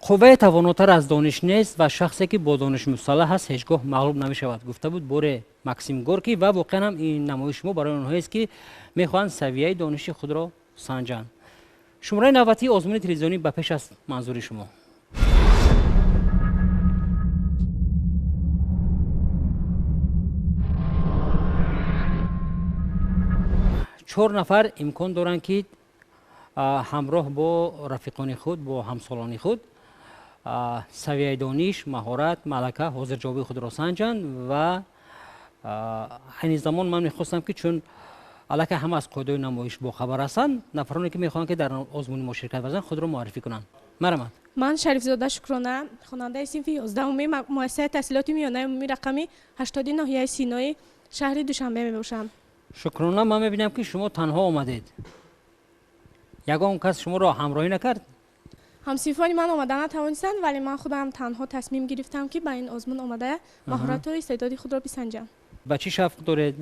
Қувваи тавонотар аз дониш нест ва шахсе ки бо дониш мусаллаҳ аст ҳеҷ гоҳ мағлуб намешавад, гуфта буд боре Максим Горкий. Ва воқеан ҳам ин намоиши мо барои онҳоест ки мехоҳанд савияи дониши худро санҷанд. Шумораи навбатии озмуни телевизионӣ ба пеш аст манзури шумо. Чор нафар имкон доранд ки ҳамроҳ бо рафиқони худ, бо ҳамсолони худ савияи дониш, маҳорат, малака, ҳозирҷавобии худро санҷанд. Ва айни замон ман мехостам ки чун аллакай ҳама аз қоидаҳои намоиш бохабар ҳастанд, нафароне ки мехоҳанд ки дар озмуни мо ширкат варзанд худро муаррифӣ кунанд. Марҳамат. Ман Шарифзода Шукрона, хонандаи синфи 11-уми муассисаи таҳсилоти миёнаи умумӣ рақами 80 ноҳияи Синои шаҳри Душанбе мебошам. Шукрона, ман мебинам ки шумо танҳо омадед. Ягон кас шуморо ҳамроҳӣ накард? Ҳамсинфони ман омада натавонистанд, вале ман худам танҳо тасмим гирифтам ки ба ин озмун омада маҳорату истеъдоди худро бисанҷам. Ба чӣ шавқ доред?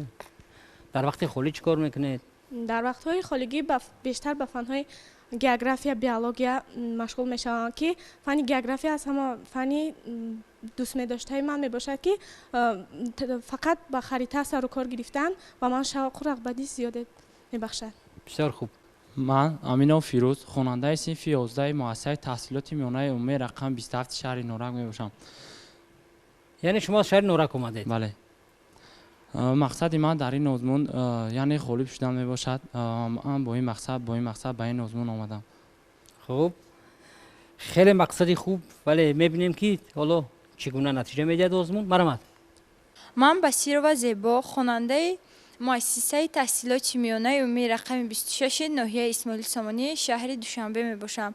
Дар вақти холӣ чӣ кор мекунед? Дар вақтҳои холигӣ бештар ба фанҳои география, биология машғул мешавам, ки фани география аз ҳама фани дӯстмедоштаи ман мебошад, ки фақат ба харита сару кор гирифтан ба ман шавқу рағбати зиёде мебахшад. Бисёр хуб. Ман Аминов Фирӯз, хонандаи синфи 11 муассисаи таҳсилоти миёнаи умумии рақами 27 шаҳри Норак мебошам. Яъне шумо аз шаҳри Норак омадед? Бале. Мақсади ман дар ин озмун яъне ғолиб шудан мебошад. Ман бо ин мақсад ба ин озмун омадам. Хуб, хеле мақсади хуб, вале мебинем ки ҳоло чӣ гуна натиҷа медиҳад озмун. Марҳамат. Ман Басирова Зебо, хонандаи муассисаи таҳсилоти миёнаи умумии рақами 26 ноҳияи Исмоили Сомонӣ шаҳри Душанбе мебошам.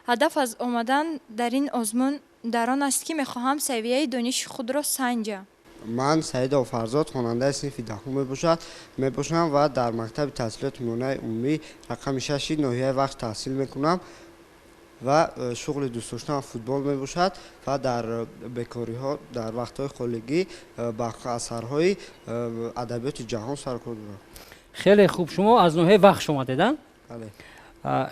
Ҳадаф аз омадан дар ин озмун дар он аст ки мехоҳам савияи дониши худро санҷам. Ман Саидов Фарзод, хонандаи синфи 10 мебошам ва дар мактаби таҳсилоти миёнаи умумӣ рақами 6 ноҳияи Вахш таҳсил мекунам ва шуғли дӯстдоштаам футбол мебошад ва дар бекориҳо, дар вақтҳои холигӣ ба асарҳои адабиёти ҷаҳон сарукор дорам. Хеле хуб. Шумо аз ноҳияи Вахш омадед, а? Бале.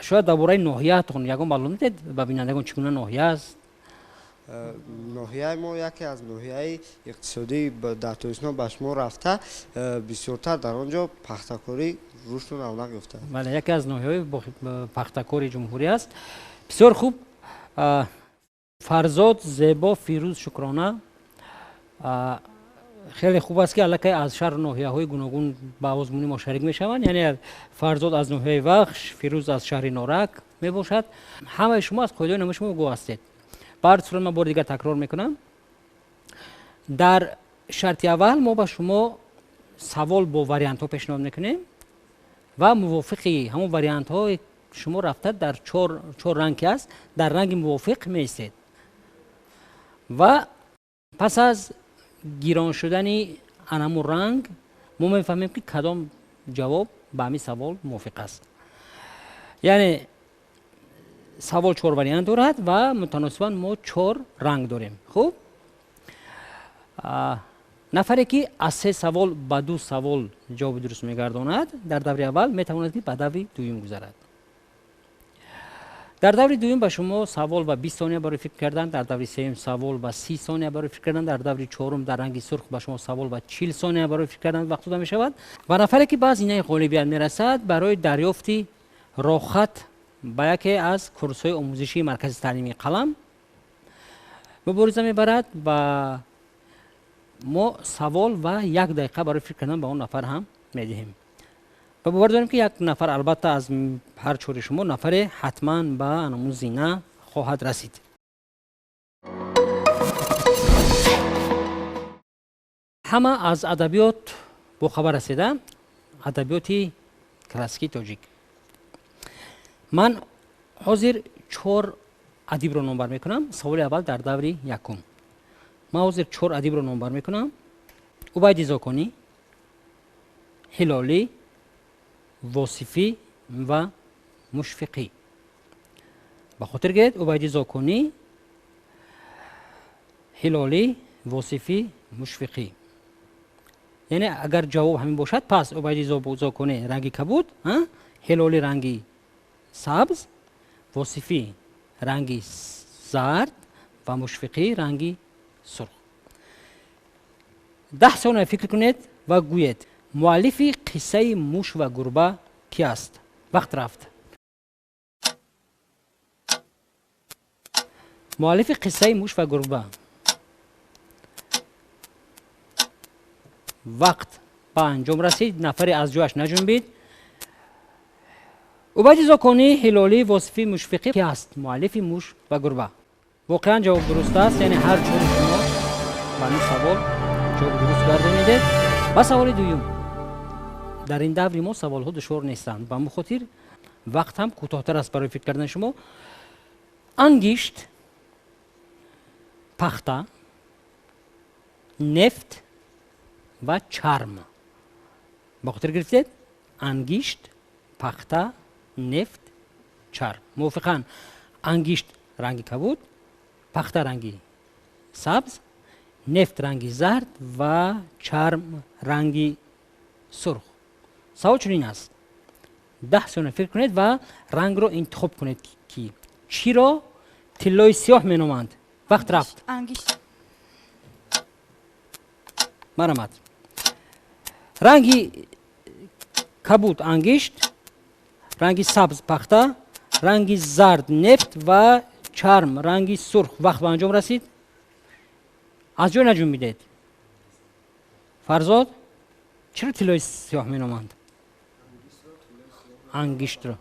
Шояд дар бораи ноҳияатон ягон маълум медиҳед ба бинандагон, чӣ гуна ноҳия аст? Ноҳияи мо яке аз ноҳияи иқтисодӣ дар Тоҷикистон ба шумор рафта, бисёртар дар он ҷо пахтакорӣ рушду равнақ ёфтааст. Бале, яке аз ноҳияҳои пахтакори ҷумҳурӣ аст. Бисёр хуб. Фарзод, Зебо, Фирӯз, Шукрона, хеле хуб аст ки аллакай аз шаҳру ноҳияҳои гуногун ба озмуни мо шарик мешаванд. Яъне Фарзод аз ноҳияи Вахш, Фирӯз аз шаҳри Норак мебошад. Ҳамаи шумо аз қоидаҳои намоиши мо огоҳ ҳастед. Ба ҳар сурат ман бори дигар такрор мекунам. Дар шарти аввал мо ба шумо савол бо вариантҳо пешниҳод мекунем ва мувофиқи ҳамон вариантҳои шумо рафта дар чор ранг ки аст, дар ранги мувофиқ меистед ва пас аз гирон шудани анамун ранг мо мефаҳмем ки кадом ҷавоб ба ҳамин савол мувофиқ аст. Яъне савол чор вариант дорад ва мутаносибан мо чор ранг дорем. Хуб, нафаре ки аз се савол ба ду савол ҷавоби дуруст мегардонад, дар даври аввал метавонад ки ба даври дуюм гузарад. Дар даври дуюм ба шумо савол ва 20 сония барои фикр кардан, дар даври сеюм савол ва 30 сония барои фикр кардан, дар даври чорум дар ранги сурх ба шумо савол ва 40 сония барои фикр кардан вақт дода мешавад ва нафаре ки ба зинаи ғолибият мерасад барои дарёфти рохат ба яке аз курсҳои омӯзишии маркази таълимии қалам мубориза мебарад ва мо савол ва як дақиқа барои фикр кардан ба он нафар ҳам медиҳем. Ва бовар дорем ки як нафар албатта аз ҳар чори шумо нафаре ҳатман ба анамун зина хоҳад расид. Ҳама аз адабиёт бохабар ҳастед, а? Адабиёти классикии тоҷик. Ман ҳозир чор адибро номбар мекунам. Саволи аввал дар даври якум. Ман ҳозир чор адибро номбар мекунам. Убайди Зоконӣ, Ҳилолӣ, Восифӣ ва Мушфиқӣ. Ба хотир гиред, Убайди Зоконӣ, Ҳилолӣ, Восифӣ, Мушфиқӣ. Яъне агар ҷавоб ҳамин бошад, пас Убайди Зоконӣ ранги кабуд, Ҳилолӣ ранги сабз, Восифӣ ранги зард ва Мушфиқӣ ранги сурх. 10 сония фикр кунед ва гӯед, муаллифи қиссаи муш ва гурба ки аст? Вақт рафт. Муаллифи қиссаи муш ва гурба. Вақт ба анҷом расид, нафаре аз ҷояш наҷунбид. Убайди Зоконӣ, Ҳилолӣ, Восифӣ, Мушфиқӣ ки аст муаллифи муш ва гурба? Воқеан ҷавоб дуруст аст, яъне ҳар чори шумо ба ин савол ҷавоби дуруст гардонидед. Ба саволи дуюм. Дар ин даври мо саволҳо душвор нестанд, ба ҳамин хотир вақт ҳам кӯтоҳтар аст барои фикр кардани шумо. Ангишт, пахта, нефт ва чарм. Ба хотир гирифтед? Ангишт, пахта, нефт, чарм. Мувофиқан ангишт ранги кабуд, пахта ранги сабз, нефт ранги зард ва чарм ранги сурх. Савол чунин аст. 10 сония фикр кунед ва рангро интихоб кунед, ки чиро тиллои сиёҳ меноманд. Вақт рафт. Ангишт. Марамад. Ранги кабуд ангишт, ранги сабз пахта, ранги зард нефт ва чарм ранги сурх. Вақт ба анҷом расид. Аз ҷой наҷунбидед. Фарзод, чиро тиллои сиёҳ меноманд? Ангиштро.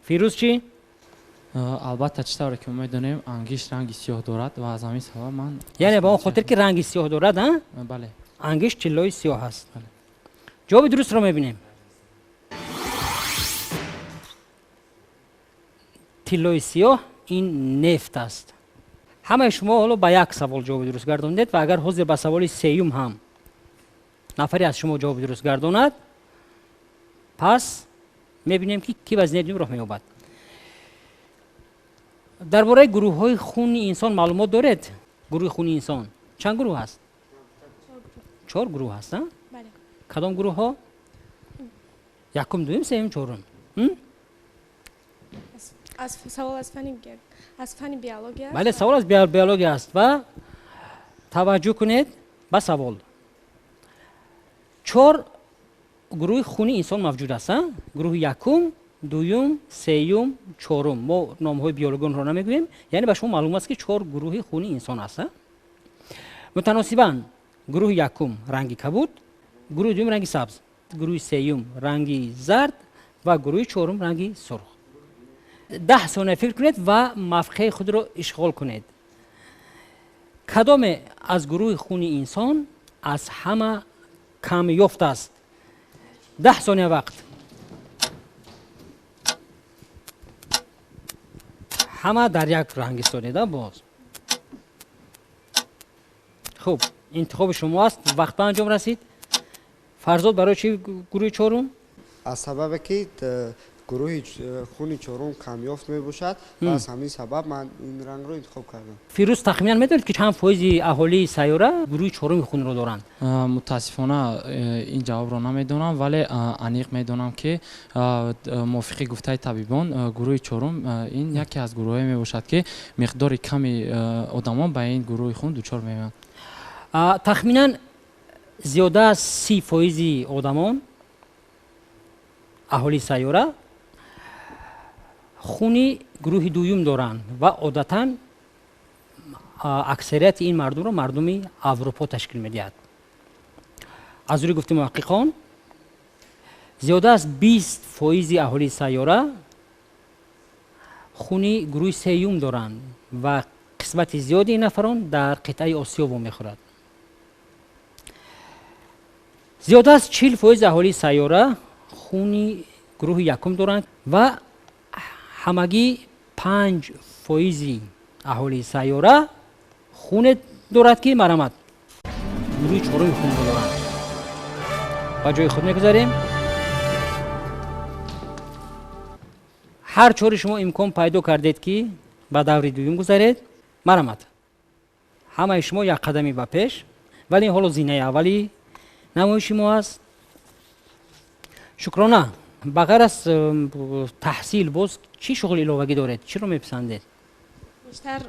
Фирӯз чӣ? Албатта, чӣ тавре ки мо медонем, ангишт ранги сиёҳ дорад ва аз ҳамин сабаб ман яъне ба он хотир ки ранги сиёҳ дорад, а? Бале. Ангишт тиллои сиёҳ аст. Ҷавоби дурустро мебинем. Тиллои сиёҳ ин нефт аст. Ҳамаи шумо ҳоло ба як савол ҷавоби дуруст гардондед ва агар ҳозир ба саволи сеюм ҳам нафаре аз шумо ҷавоби дуруст гардонад, пас мебинем ки ки ба зинаи дуюм роҳ меёбад. Дар бораи гурӯҳҳои хуни инсон маълумот доред? Гурӯҳи хуни инсон чанд гурӯҳ аст? 4 гурӯҳ аст, а? Бале. Кадом гурӯҳҳо? Якум, дуюм, сеюм, чорум. Савол аз фани биология. Бале, савол аз биология аст ва таваҷҷӯҳ кунед ба савол. 4 гурӯҳи хуни инсон мавҷуд аст, а? Гурӯҳи якум, дуюм, сеюм, чорум. Мо номҳои биологонро намегӯем, яъне ба шумо маълум аст ки 4 гурӯҳи хуни инсон аст, а? Мутаносибан гурӯҳи якум ранги кабуд, гурӯҳи дуюм ранги сабз, гурӯҳи сеюм ранги зард ва гурӯҳи чорум ранги сурх. 10 сония фикр кунед ва мавқеи худро ишғол кунед. Кадоме аз гурӯҳи хуни инсон аз ҳама камёфт аст? 10 сония вақт. Ҳама дар як ранг истодеда боз. Хуб, интихоби шумо аст, вақт ба анҷом расид. Фарзод, барои чӣ гурӯҳи чорум? Аз сабабе ки гурӯҳи хуни чорум камёфт мебошад ва аз ҳамин сабаб ман ин рангро интихоб кардам. Фирӯз, тахминан медонед ки чанд фоизи аҳолии сайёра гурӯҳи чоруми хунро доранд? Мутаассифона ин ҷавобро намедонам, вале аниқ медонам ки мувофиқи гуфтаи табибон гурӯҳи чорум ин яке аз гурӯҳҳое мебошад ки миқдори ками одамон ба ин гурӯҳи хун дучор меоянд. Тахминан зиёда аз 30 фоизи одамон аҳолии сайёра хуни гурӯҳи дуюм доранд ва одатан аксарияти ин мардумро мардуми Аврупо ташкил медиҳад. Аз рӯи гуфти муҳаққиқон зиёда аз 20 фоизи аҳолии сайёра хуни гурӯҳи сеюм доранд ва қисмати зиёди ин нафарон дар қитъаи Осиё вомехӯрад. Зиёда аз 40 фоизи аҳолии сайёра хуни гурӯҳи якум доранд ва ҳамагӣ 5 фоизи аҳолии сайёра хуне дорад ки марамат гурӯҳи чоруми хунро доранд. Ба ҷои худ мегузарем. Ҳар чори шумо имкон пайдо кардед ки ба даври дуюм гузаред. Марамат, ҳамаи шумо як қадами ба пеш, вале ин ҳоло зинаи аввали намоиши мо аст. Шукрона, Ба ғайр аз таҳсил боз чӣ шуғли иловагӣ доред? Чиро меписандед? Бештар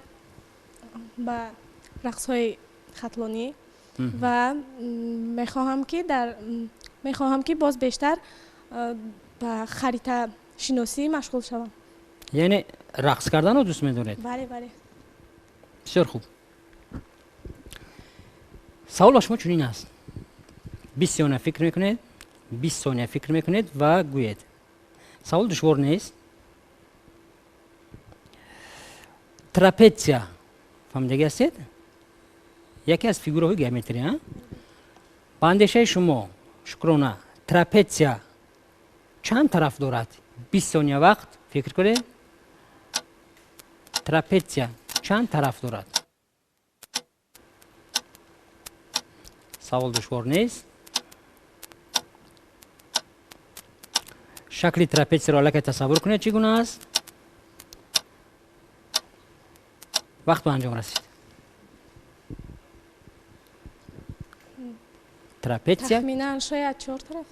ба рақсҳои хатлонӣ ва мехоҳам ки боз бештар ба хариташиносӣ машғул шавам. Яъне рақс карданро дӯст медоред? Бале, бале. Бисёр хуб. Савол ба шумо чунин аст. 20 сония фикр мекунед, 20 сония фикр мекунед ва гӯед. Савол душвор нест. Трапеция фаҳмидагӣ ҳастед? Яке аз фигураҳои геометрия. Ба андешаи шумо, Шукрона, трапеция чанд тараф дорад? 20 сония вақт фикр кунед. Трапеция чанд тараф дорад? Савол душвор нест. Шакли трапецияро аллакай тасаввур кунед чӣ гуна аст. Вақт ба анҷом расид. Трапеция тахминан шояд 4 тараф.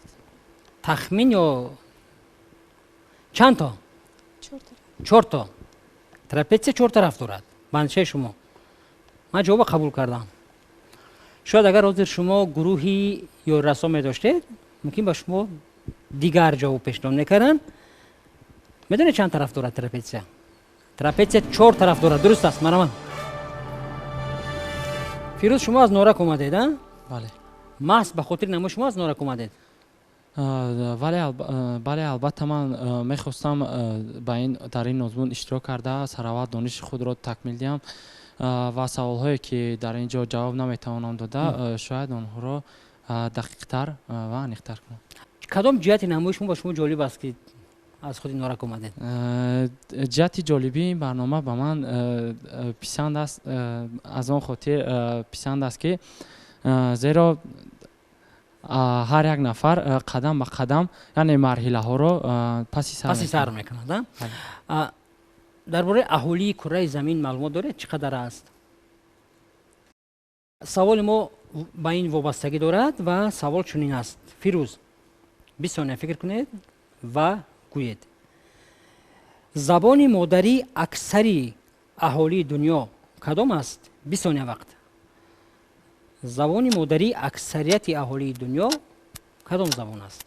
Тахмин ё чанд то? 4 тараф. 4 то. Трапеция 4 тараф дорад. Ба андешаи шумо. Ман ҷавобро қабул кардам. Шояд агар ҳозир шумо гурӯҳи ёрирасон медоштед, мумкин ба шумо дигар ҷавоб пешниҳод мекарданд. Медонед чанд тараф дорад трапеция? Трапеция 4 тараф дорад. Дуруст аст, марҳамат. Фирӯз, шумо аз Норак омадед, а? Бале. Маҳз ба хотири намои шумо аз Норак омадед? Бале, албатта ман мехостам дар ин озмун иштирок карда, сараввал дониши худро такмил диҳам ва саволҳое ки дар ин ҷо ҷавоб наметавонам дода, шояд онҳоро дақиқтар ва аниқтар кунам. Кадом ҷиҳати намои шумо ба шумо ҷолиб аст ки аз худи Норак омадед? Ҷиҳати ҷолибии ин барнома ба ман писанд аст, аз он хотир писанд аст ки зеро ҳар як нафар қадам ба қадам, яъне марҳилаҳоро паси сар мекунад. Дар бораи аҳолии кураи замин маълумот доред? Чӣ қадар аст? Саволи мо ба ин вобастагӣ дорад ва савол чунин аст. Фирӯз, 20 сония фикр кунед ва гӯед. Забони модарии аксари аҳолии дунё кадом аст? 20 сония вақт. Забони модарии аксарияти аҳолии дунё кадом забон аст?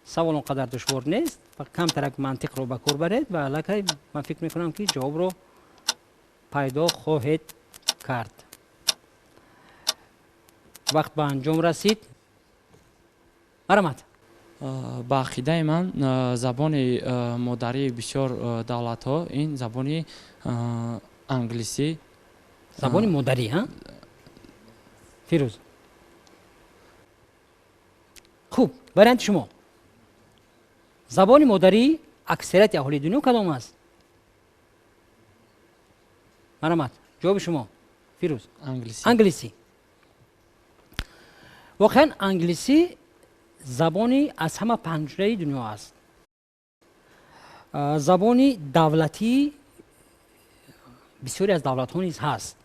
Савол он қадар душвор нест, камтарак мантиқро ба кор баред ва аллакай ман фикр мекунам ки ҷавобро пайдо хоҳед кард. Вақт ба анҷом расид. Марҳамат. Ба ақидаи ман забони модарии бисёр давлатҳо ин забони англисӣ. Забони модарӣ, ҳа? Фирӯз. Хуб, варианти шумо. Забони модарии аксарияти аҳолии дунё кадом аст? Марҳамат, ҷавоби шумо. Фирӯз. Англисӣ. Англисӣ. Воқеан англисӣ забони аз ҳама паҳншудаи дунё аст. Забони давлатии бисёре аз давлатҳо низ ҳаст.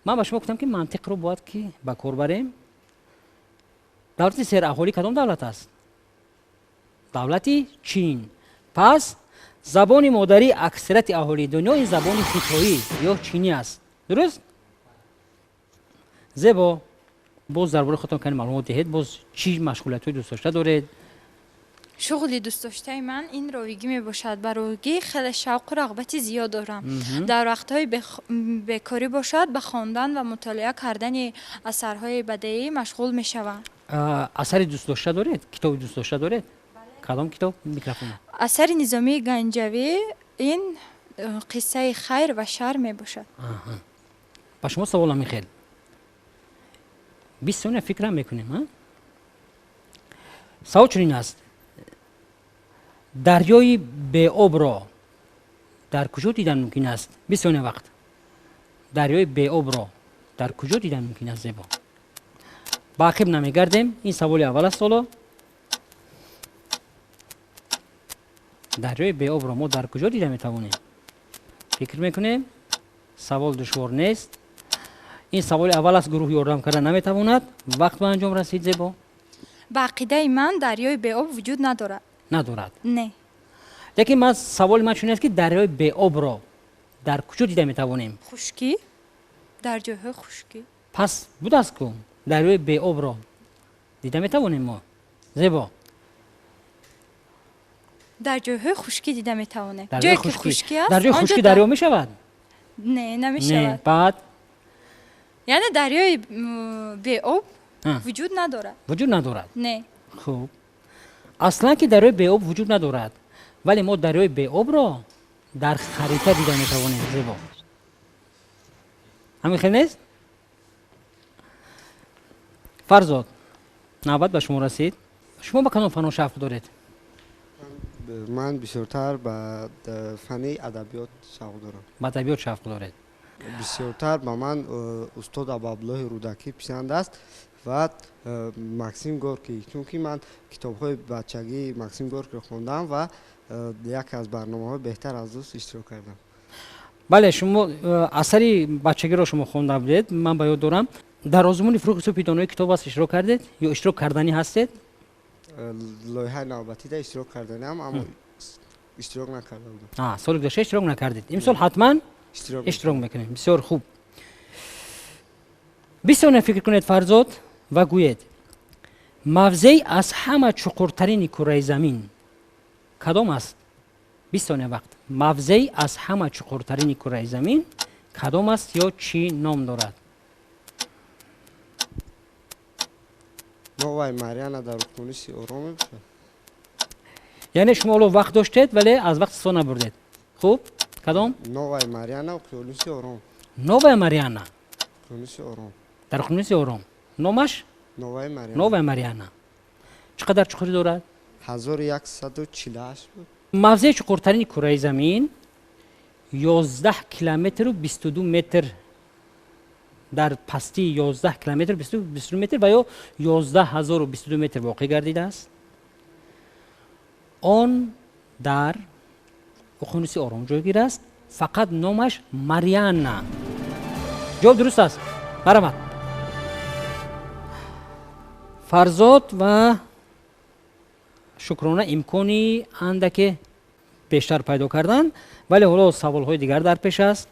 Ман ба шумо гуфтам ки мантиқро бояд ки ба кор барем. Давлати сераҳолӣ кадом давлат аст? Давлати Чин. Пас забони модарии аксарияти аҳолии дунё ин забони хитоӣ ё чинӣ аст. Дуруст? Зебо, боз дар бораи худтон каме маълумот диҳед. Боз чӣ машғулиятҳои дӯстдошта доред? Шуғли дӯстдоштаи ман ин ровигӣ мебошад. Ба ровигӣ хеле шавқу рағбати зиёд дорам. Дар вақтҳои бекорӣ бошад, ба хондан ва мутолиа кардани асарҳои бадеӣ машғул мешавам. Асари дӯстдошта доред? Китоби дӯстдошта доред? Кадом китоб? Микрофон. Асари Низомии Ганҷавӣ ин қиссаи хайр ва шар мебошад. Ба шумо саволам михел. 20 сония фикрам мекунем. Савол чунин аст. Дарёи беобро дар куҷо дидан мумкин аст? 20 сония вақт. Дарёи беобро дар куҷо дидан мумкин аст? Зебо, ба ақиб намегардем. Ин саволи аввал аст. Ҳоло дарёи беобро мо дар куҷо дида метавонем? Фикр мекунем. Савол душвор нест. Ин саволи аввал аст, гурӯҳ ёрдам карда наметавонад. Вақт ба анҷом расид, Зебо. Ба ақидаи ман дарёи беоб вуҷуд надорад. Надорад? Не. Лекин ман саволи ман чунин аст, ки дарёи беобро дар куҷо дида метавонем? Хушкӣ, дар ҷойҳои хушкӣ. Пас будааст ку дарёи беобро дида метавонем мо, Зебо? Дар ҷойҳои хушкӣ дида метавонем. Ҷое ки хушкӣ аст, дар ҷои хушкӣ дарё мешавад? Не, намешавад. Баъд? Яъне дарёи беоб вуҷуд надорад. Вуҷуд надорад? Не. Хуб, аслан ки дарёи беоб вуҷуд надорад, вале мо дарёи беобро дар харита дида метавонем, Зебо. Ҳамин хел нест? Фарзод, навбат ба шумо расид. Шумо ба кадом фанҳо шавқ доред? Ман бисёртар ба фанни адабиёт шавқ дорам. Ба адабиёт шавқ доред? Бисёртар ба ман устод Абуабдуллоҳи Рӯдакӣ писанд аст ва Максим Горкий, чунки ман китобҳои бачагии Максим Горкиро хондам ва яке аз барномаҳои беҳтар аз дӯст иштирок кардам. Бале, шумо асари бачагиро шумо хонда будед, ман ба ёд дорам. Дар озмуни фурӯғи субҳи донои китоб аст иштирок кардед ё иштирок карданӣ ҳастед? Лоиҳаи навбатида иштирок карданиам, аммо иштирок накарда будам. Соли гузашта иштирок накардед. Имсол ҳатман иштирок мекунем. Бисёр хуб. 20 сония фикр кунед, Фарзод, ва гӯед: мавзеи аз ҳама чуқуртарини кураи замин кадом аст? 20 сония вақт. Мавзеи аз ҳама чуқуртарини кураи замин кадом аст ё чӣ ном дорад? Новая Мариана дар уқёнуси Ором мебошад. Яъне шумо ҳоло вақт доштед, вале аз вақт истифода набурдед. Хуб, кадом? Новая Мариана, уқёнуси Ором. Новая Мариана? Уқёнуси Ором. Дар уқёнуси Ором. Номаш? Новая Мариана. Новая Мариана. Чӣ қадар чуқурӣ дорад? 1148 буд. Мавзеи чуқуртарини кураи замин 11 километру 22 метр, дар пастии 11 километр 22 метр ва ё 11022 метр воқеъ гардидааст. Он дар уқёнуси Ором ҷойгир аст, фақат номаш Мариана. Ҷавоб дуруст аст. Марҳамат. Фарзод ва Шукрона имкони андаке бештар пайдо карданд, вале ҳоло саволҳои дигар дар пеш аст.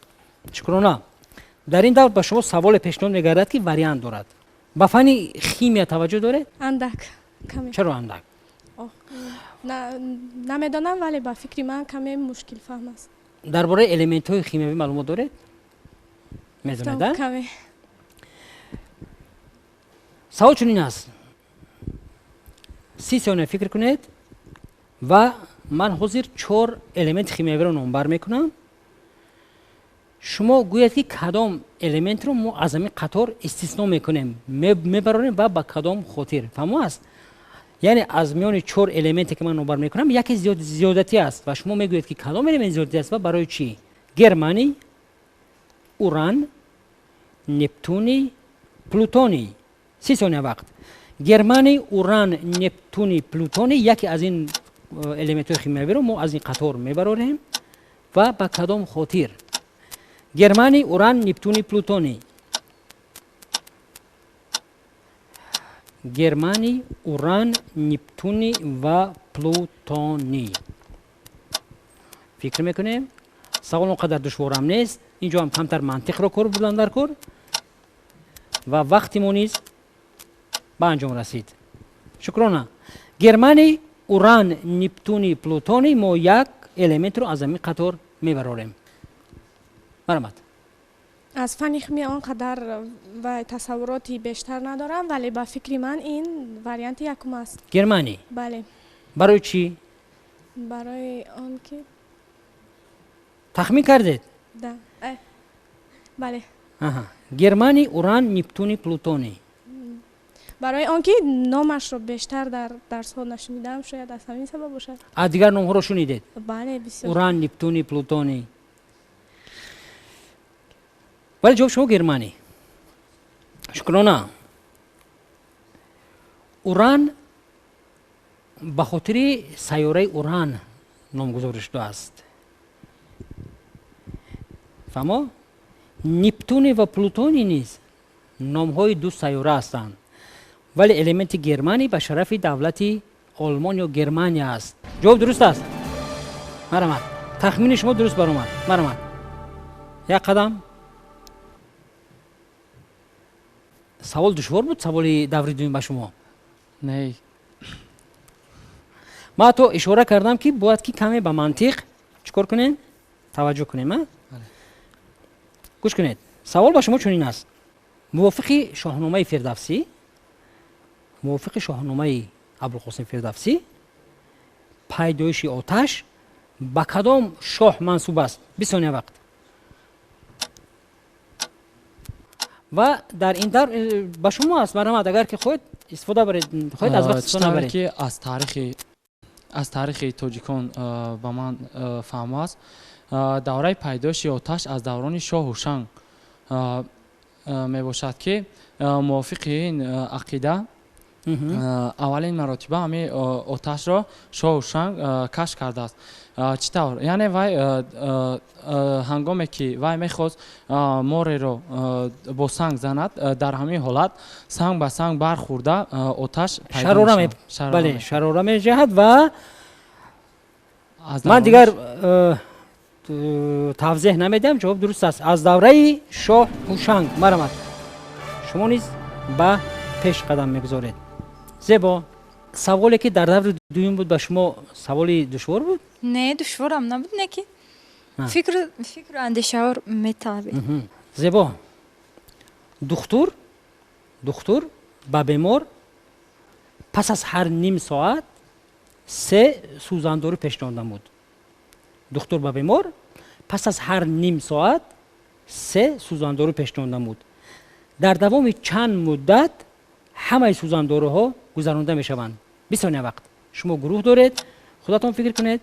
Шукрона, дар ин давр ба шумо саволе пешниҳод мегардад, ки вариант дорад. Ба фанни химия таваҷҷӯҳ доред? Андак, каме. Чаро андак? Намедонам, вале ба фикри ман каме мушкилфаҳм аст. Дар бораи элементҳои химиявӣ маълумот доред? Медонед? Каме. Савол чунин аст. 30 сония фикр кунед ва ман ҳозир 4 элементи химиявиро номбар мекунам. Шумо гӯед, ки кадом элементро мо аз ҳамин қатор истисно мекунем, мебарорем ва ба кадом хотир. Фаҳмо аст? Яъне аз миёни 4 элементе, ки ман номбар мекунам, яке зиёдатӣ аст ва шумо мегӯед, ки кадом элемент зиёдатӣ аст ва барои чӣ. Германий, уран, нептуний, плутоний. 30 сония вақт. Германий, уран, нептуний, плутоний, яке аз ин элементҳои химиявиро мо аз ин қатор мебарорем ва ба кадом хотир. Германий, уран, нептуний, плутоний. Германий, уран, нептуний ва плутоний. Фикр мекунем. Савол он қадар душворам нест. Инҷо ҳам камтар мантиқро кор бурдан дар кор ва вақти мо низ ба анҷом расид. Шукрона. Германий, уран, нептуний, плутоний, мо як элементро аз ҳамин қатор мебарорем. Марҳамат. Аз фанни химия он қадар ва тасаввуроти бештар надорам, вале ба фикри ман ин варианти якум аст. Германий? Бале. Барои чӣ? Барои он ки тахмин кардед? Да. Бале. Германий, уран, нептуний, плутоний. Барои он ки номашро бештар дар дарсҳо нашунидам, шояд аз ҳамин сабаб бошад. А дигар номҳоро шунидед? Бале, бисёр. Уран, нептуний, плутоний. Вале ҷавоб шумо Германий. Шукрона. Уран ба хотири сайёраи Уран номгузорӣ шудааст. Фаҳмо? Нептуний ва плутоний низ номҳои ду сайёра ҳастанд, вале элементи германий ба шарафи давлати Олмон ё Германия аст. Ҷавоб дуруст аст. Марҳамат, тахмини шумо дуруст баромад. Марҳамат, як қадам. Савол душвор буд, саволи даври дуюм ба шумо? Не. Ман ҳатто ишора кардам, ки бояд ки каме ба мантиқ чӣ кор кунем, таваҷҷӯҳ кунем. Гӯш кунед, савол ба шумо чунин аст. Мувофиқи шоҳномаи Фирдавсӣ, мувофиқи шоҳномаи Абулқосим Фирдавсӣ, пайдоиши оташ ба кадом шоҳ мансуб аст? 20 сония вақт. Ва дар ин дар ба шумо аст, марҳамат, агар ки хоҳед истифода баред, хоҳед аз вақт истифода набаред. Ки аз таърихи тоҷикон ба ман фаҳм аст, давраи пайдоиши оташ аз даврони шоҳ Ҳушанг мебошад, ки мувофиқи ин ақида аввалин маротиба ҳамин оташро шоҳ Ҳушанг кашф кардааст. Чӣ тавр? Яъне вай ҳангоме ки вай мехост мореро бо санг занад, дар ҳамин ҳолат санг ба санг бархӯрда оташ пайдо мешавад. Бале, шарора меҷаҳад. Ва ман дигар тавзеҳ намедиҳам, ҷавоб дуруст аст. Аз давраи шоҳ Ҳушанг. Марҳамат, шумо низ ба пеш қадам мегузоред. Зебо, саволе ки дар даври дуюм буд ба шумо саволи душвор буд? Не, душворам набуд, не ки фикру андешаҳо металабед. Зебо, духтур ба бемор пас аз ҳар ним соат 3 сӯзандору пешниҳод намуд. Духтур ба бемор пас аз ҳар ним соат 3 сӯзандору пешниҳод намуд. Дар давоми чанд муддат ҳамаи сӯзандоруҳо гузаронда мешаванд? 20 сония вақт. Шумо гурӯҳ доред, худатон фикр кунед.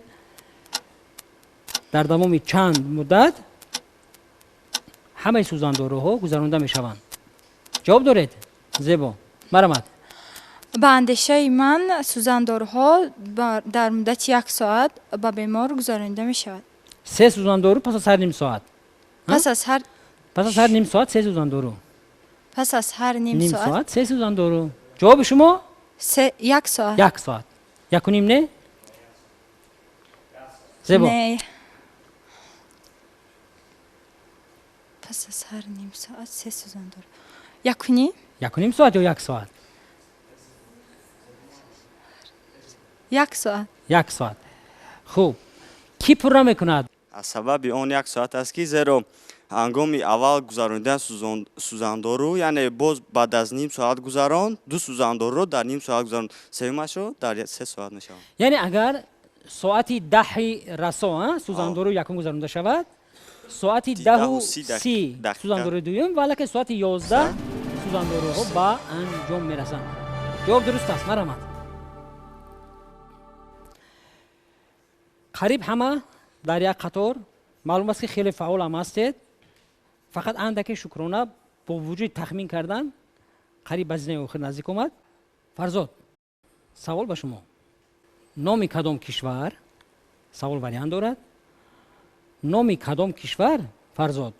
Дар давоми чанд муддат ҳамаи сӯзандоруҳо гузаронда мешаванд? Ҷавоб доред? Зебо, марҳамат. Ба андешаи ман сӯзандоруҳо дар муддати 1 соат ба бемор гузаронида мешавад. 3 сӯзандору пас аз ҳар ним соат? Пас аз ҳар ним соат 3 сӯзандору. Пас аз ҳар ним соат 3 сӯзандору. Ҷавоби шумо? 1 соат. 1 соат. 1.5 не? Зебо. Не. Пас аз ҳар ним соат 3 сӯзандору. 1.5? 1.5 соат ё 1 соат? 1 соат. 1 соат. Хуб, кӣ пурра мекунад? Аз сабаби он 1 соат аст, ки зеро ҳангоми аввал гузаронидан сӯзандору, яъне боз баъд аз ним соат гузарон, 2 сӯзандоруро дар ним соат гузарон, сеюмашро дар 3 соат мешавад. Яъне агар соати 10 расо сӯзандору якум гузаронда шавад, соати 10:30 сӯзандоруи дуюм ва аллакай соати 11 сӯзандоруҳо ба анҷом мерасанд. Ҷавоб дуруст аст. Марҳамат. Қариб ҳама дар як қатор, маълум аст, ки хеле фаъол ҳам ҳастед. Фақат андаке Шукрона бо вуҷуди тахмин кардан қариб ба зинаи охир наздик омад. Фарзод, савол ба шумо. Номи кадом кишвар, савол вариант дорад, номи кадом кишвар, Фарзод,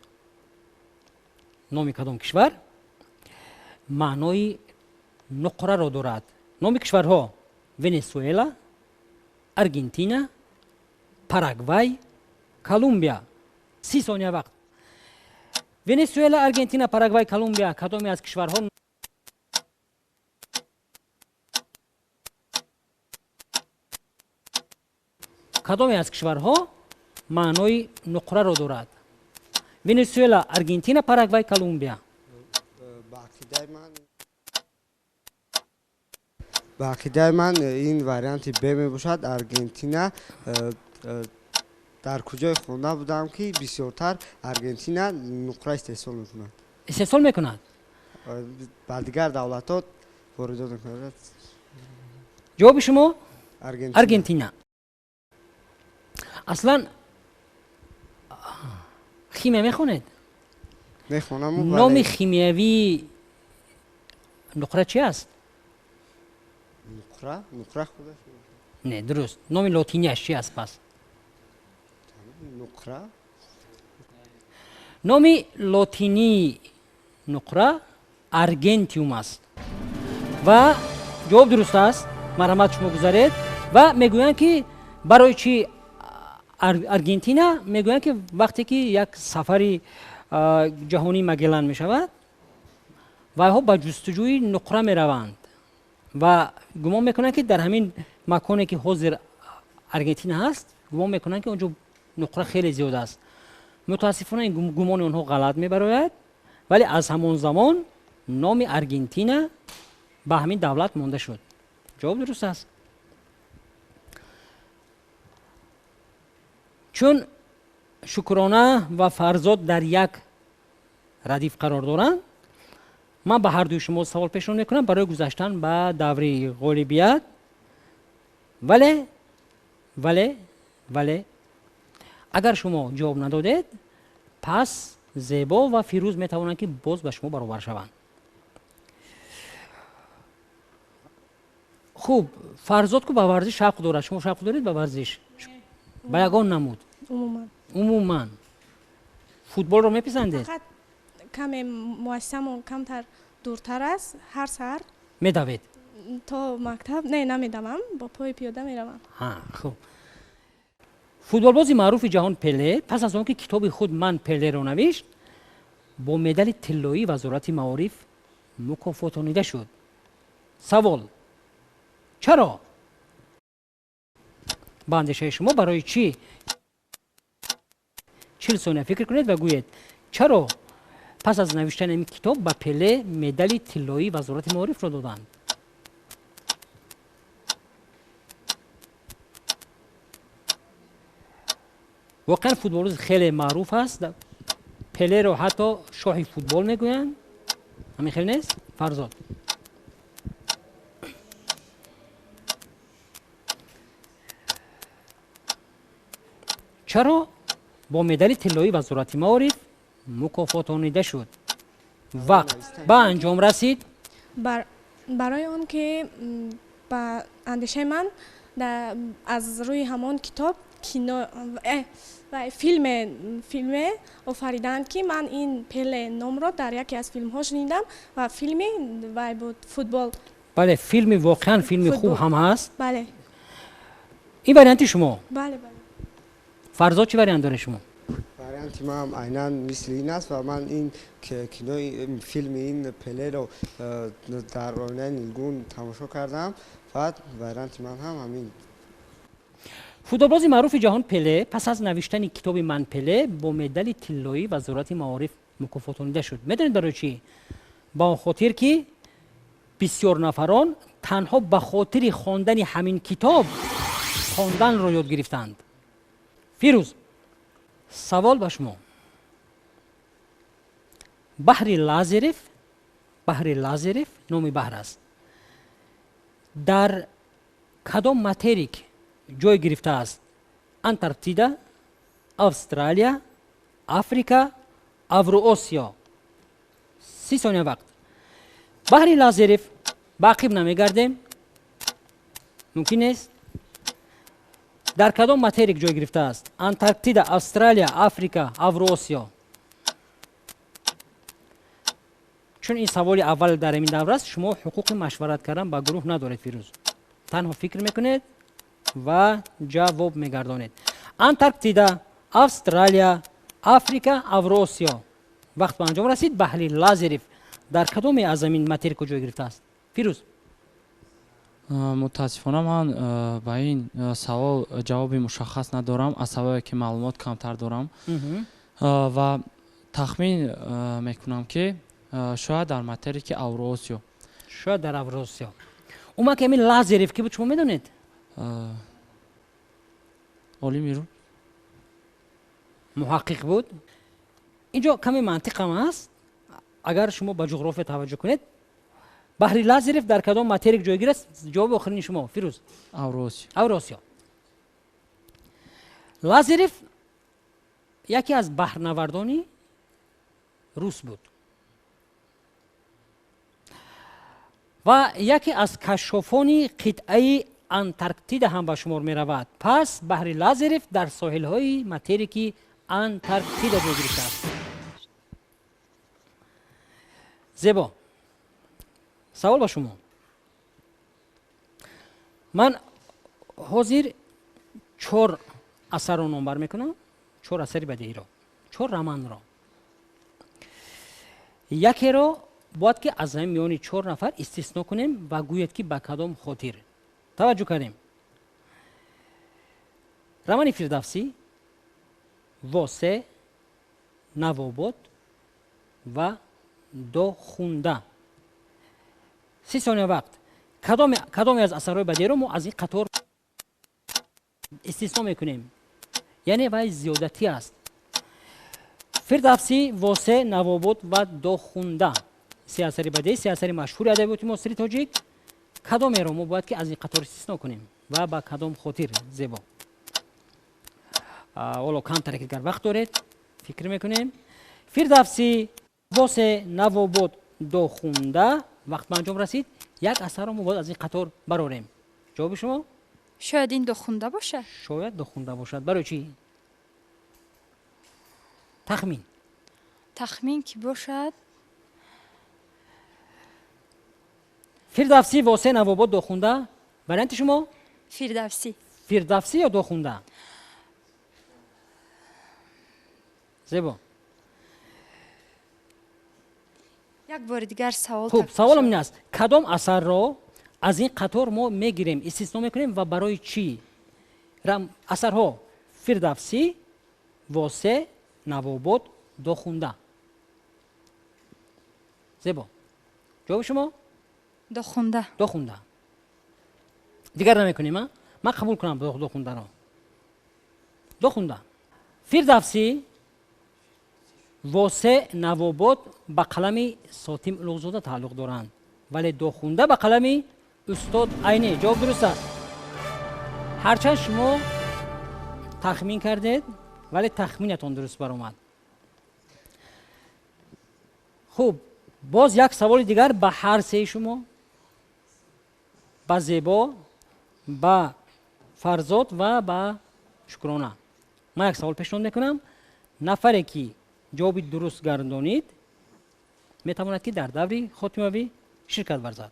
номи кадом кишвар маънои нуқраро дорад? Номи кишварҳо: Венесуэла, Аргентина, Парагвай, Колумбия. 30 сония вақт. Венесуэла, Аргентина, Парагвай, Колумбия, кадоме аз кишварҳо маънои нуқраро дорад? Венесуэла, Аргентина, Парагвай, Колумбия. Ба ақидаи ман ин варианти Б мебошад, Аргентина. Дар куҷое хонда будам, ки бисёртар Аргентина нуқра истеҳсол мекунад. Истеҳсол мекунад? Ба дигар давлатҳо воридот мекунад. Ҷавоби шумо? Аргентина. Аслан химия мехонед? Мехонам. Номи химиявии нуқра чи аст? Нуқра? Нуқра худаш? Не, дуруст. Номи лотинияш чи аст пас? Нуқра? Номи лотинии нуқра Аргентиум аст. Ва ҷавоб дуруст аст. Марҳамат, шумо гузаред. Ва мегӯянд, ки барои чӣ Аргентина? Мегӯянд, ки вақте ки як сафари ҷаҳонии Магеллан мешавад, вайҳо ба ҷустуҷӯи нуқра мераванд ва гумон мекунанд, ки дар ҳамин маконе, ки ҳозир Аргентина ҳаст, гумон мекунанд, ки он ҷо нуқра хеле зиёд аст. Мутаассифона, ин гумони онҳо ғалат мебарояд, вале аз ҳамон замон номи Аргентина ба ҳамин давлат монда шуд. Ҷавоб дуруст аст. Чун Шукрона ва Фарзод дар як радиф қарор доранд, ман ба ҳардуи шумо савол пешниҳод мекунам барои гузаштан ба даври ғолибият. Вале агар шумо ҷавоб надодед, пас Зебо ва Фирӯз метавонанд, ки боз ба шумо баробар шаванд. Хуб, Фарзод ку ба варзиш шавқ дорад. Шумо шавқ доред ба варзиш? Ба ягон намуд? Умуман. Умуман футболро меписандед? Фақат каме муассисамон камтар дуртар аст, ҳар саҳар медавед? То мактаб не, намедавам, бо пои пиёда меравам. Хуб, футболбози маъруфи ҷаҳон Пеле пас аз он ки китоби худ «Ман Пелеро» навишт, бо медали тиллоии Вазорати маориф мукофотонида шуд. Савол: чаро? Ба андешаи шумо, барои чӣ? 40 сония фикр кунед ва гӯед, чаро пас аз навиштани ин китоб ба Пеле медали тиллоии Вазорати маорифро доданд? Воқеан, футболист хеле маъруф аст. Пелеро ҳатто шоҳи футбол мегӯянд. Ҳамин хел нест, Фарзод? Чаро бо медали тиллоии Вазорати маориф мукофотонида шуд? Вақт ба анҷом расид. Барои он ки, ба андешаи ман, аз рӯи ҳамон китоб кино, филме офариданд, ки ман ин Пеле номро дар яке аз филмҳо шунидам ва филми вай буд, футбол. Бале, филми воқеан филми хуб ҳам ҳаст. Бале. Ин варианти шумо? Бале. Фарзод, чӣ вариант доред шумо? Варианти ман айнан мисли ин аст ва ман ин кинои, филми ин Пелеро дар оинаи нилгун тамошо кардам ва варианти ман ҳам ҳамин. Футболбози маъруфи ҷаҳон Пеле пас аз навиштани китоби «Ман Пеле» бо медали тиллоии Вазорати маориф мукофотонида шуд. Медонед барои чӣ? Ба он хотир, ки бисёр нафарон танҳо ба хотири хондани ҳамин китоб хонданро ёд гирифтанд. Фирӯз, савол ба шумо. Баҳри Лазерев, баҳри Лазерев номи баҳр аст, дар кадом материк ҷой гирифтааст? Антарктида, Австралия, Африка, Авруосиё. 30 сония вақт. Баҳри Лазерев. Ба ақиб намегардем, мумкин нест. Дар кадом материк ҷой гирифтааст? Антарктида, Австралия, Африка, Авруосиё. Чун ин саволи аввал дар ин давр аст, шумо ҳуқуқи машварат кардан ба гурӯҳ надоред, Фирӯз. Танҳо фикр мекунед ва ҷавоб мегардонед. Антарктида, Австралия, Африка, Авруосиё. Вақт ба анҷом расид. Баҳри Лазерев дар кадоме аз ҳамин материко ҷой гирифтааст, Фирӯз? Мутаассифона, ман ба ин савол ҷавоби мушаххас надорам, аз сабабе ки маълумот камтар дорам, ва тахмин мекунам, ки шояд дар материки Авруосиё. Шояд дар Авруосиё. Умуман, ки ҳамин Лазерев ки буд, шумо медонед? Олими рус. Муҳаққиқ буд. Инҷо каме мантиқам ҳаст, агар шумо ба ҷуғрофия таваҷҷӯҳ кунед. Баҳри Лазерев дар кадом материк ҷойгир аст? Ҷавоби охирини шумо, Фирӯз? Авруосиё. Авруосиё. Лазерев яке аз баҳрнавардони рус буд ва яке аз кашшофони қитъаи Антарктида ҳам ба шумор меравад. Пас баҳри Лазерев дар соҳилҳои материки Антарктида ҷой гирифтааст. Зебо. Савол ба шумо. Ман ҳозир 4 асарро номбар мекунам, 4 асари бадеиро, 4 романро. Якеро бояд ки аз ҳамин миёни 4 нафар истисно кунем ва гӯяд ки ба кадом хотир. Таваҷҷӯҳ кардем. Романи Фирдавсӣ, Восе, Навобод ва Дохунда. 30 сония вақт. Кадоме аз асарҳои бадеиро мо аз ин қатор истисно мекунем? Яъне вай зиёдатӣ аст. Фирдавсӣ, Восе, Навобод ва Дохунда. 3 асари бадеӣ, 3 асари машҳури адабиёти муосири тоҷик. Кадомеро мо бояд ки аз ин қатор истисно кунем ва ба кадом хотир? Зебо. Ҳоло камтаре ки дигар вақт доред, фикр мекунем. Фирдавсӣ, Восе, Навобод, Дохунда. Вақт ба анҷом расид. Як асарро мо бояд аз ин қатор барорем. Ҷавоби шумо? Шояд ин Дохунда бошад. Шояд Дохунда бошад. Барои чӣ? Тахмин. Тахмин ки бошад. Фирдавсӣ, Восе, Навобод, Дохунда. Варианти шумо? Фирдавсӣ. Фирдавсӣ ё Дохунда? Зебо. Як бори дигар савол. Хуб, саволам ин аст: кадом асарро аз ин қатор мо мегирем, истисно мекунем ва барои чӣ? Асарҳо Фирдавсӣ, Восе, Навобод, Дохунда. Зебо. Ҷавоби шумо? Дохунда. Дохунда. Дигар намекунем, а? Ман қабул кунам Дохундаро. Дохунда. Фирдавсӣ, Восе, Навобод ба қалами Сотим Улуғзода тааллуқ доранд, вале Дохунда ба қалами устод Айнӣ. Ҷавоб дуруст аст. Ҳарчанд шумо тахмин кардед, вале тахминатон дуруст баромад. Хуб, боз як саволи дигар ба ҳар сеи шумо, ба Зебо, ба Фарзод ва ба Шукрона. Ман як савол пешниҳод мекунам. Нафаре ки ҷавоби дуруст гардонид, метавонад ки дар даври хотимавӣ ширкат варзад.